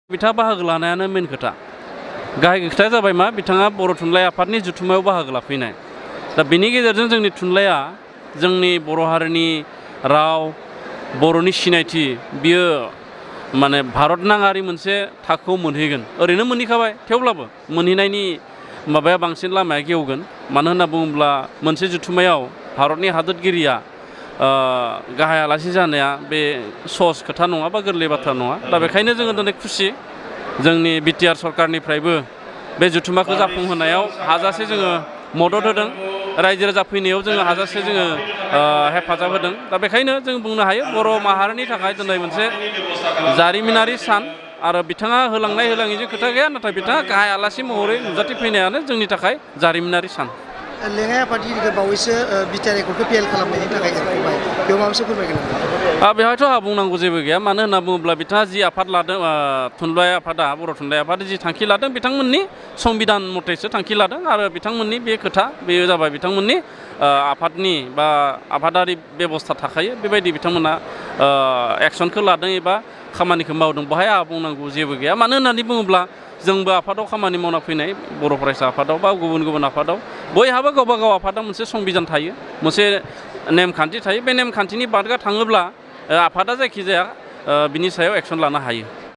बिथाङा बाहागो लानायानो मेन खोथा गाहाय खोथाया जाबाय मा बिथाङा बर' थुनलाइ आफादनि जथुम्मायाव बाहागो लाफैनाय दा बेनि गेजेरजों जोंनि थुनलाइया जोंनि बर' हारिनि राव बर'नि सिनायथि बियो माने भारतनाङारि मोनसे थाखोआव मोनहैगोन ओरैनो मोनहैखाबाय थेवब्लाबो मोनहैनायनि माबाया बांसिन लामाया गेवगोन मानो होनना बुङोब्ला मोनसे जथुम्मायाव भारतनि हादोरगिरिया गाहाय आलासि जानाया बे सहज खोथा नङा बा गोरलै बाथ्रा नङा दा बेखायनो जोङो दिनै खुसि जोंनि बिटिआर सरकारनिफ्रायबो बे जथुम्माखौ जाफुंहोनायाव हाजासे जोङो मदद होदों रायजो राजा फैनायाव जोङो हाजासे जोङो हेफाजाब होदों दा बेखायनो जों बुंनो हायो बर' माहारिनि थाखाय दिनै मोनसे जारिमिनारि सान आरो बिथाङा होलांनाय होलाङैजों खोथा गैया नाथाय बिथाङा गाहाय आलासि महरै नुजाथिफैनायानो जोंनि थाखाय जारिमिनारि सान लेङाइ आफादगिरिखौ बावैसो बिटिआर एकर्डखौ फेल खालामनायनि थाखाय एरख'बाय बेयाव माबा मोनसे फोरमायगोन नामा? बेवहायथ' आंहा बुंनांगौ जेबो गैया मानो होनना बुङोब्ला बिथाङा जि आफाद लादों थुनलाइ आफादा बर' थुनलाइ आफादा जि थांखि लादों बिथांमोननि संबिधान मथेसो थांखि लादों आरो बिथांमोननि बे खोथा बेयो जाबाय बिथांमोननि आफादनि बा आफादारि बेबस्था थाखायो बेबायदि बिथांमोना एक्सनखौ लादों एबा खामानिखौ मावदों बेवहाय आंहा बुंनांगौ जेबो गैया मानो होननानै बुङोब्ला जोंबो आफादाव खामानि मावना फैनाय बर' फरायसा आफादाव बा गुबुन गुबुन आफादाव बयहाबो गावबा गाव आफादाव मोनसे संबिधान थायो मोनसे नेमखान्थि थायो बे नेमखान्थिनि बारगा थाङोब्ला आफादा जायखिजाया बिनि सायाव एक्सन लानो हायो।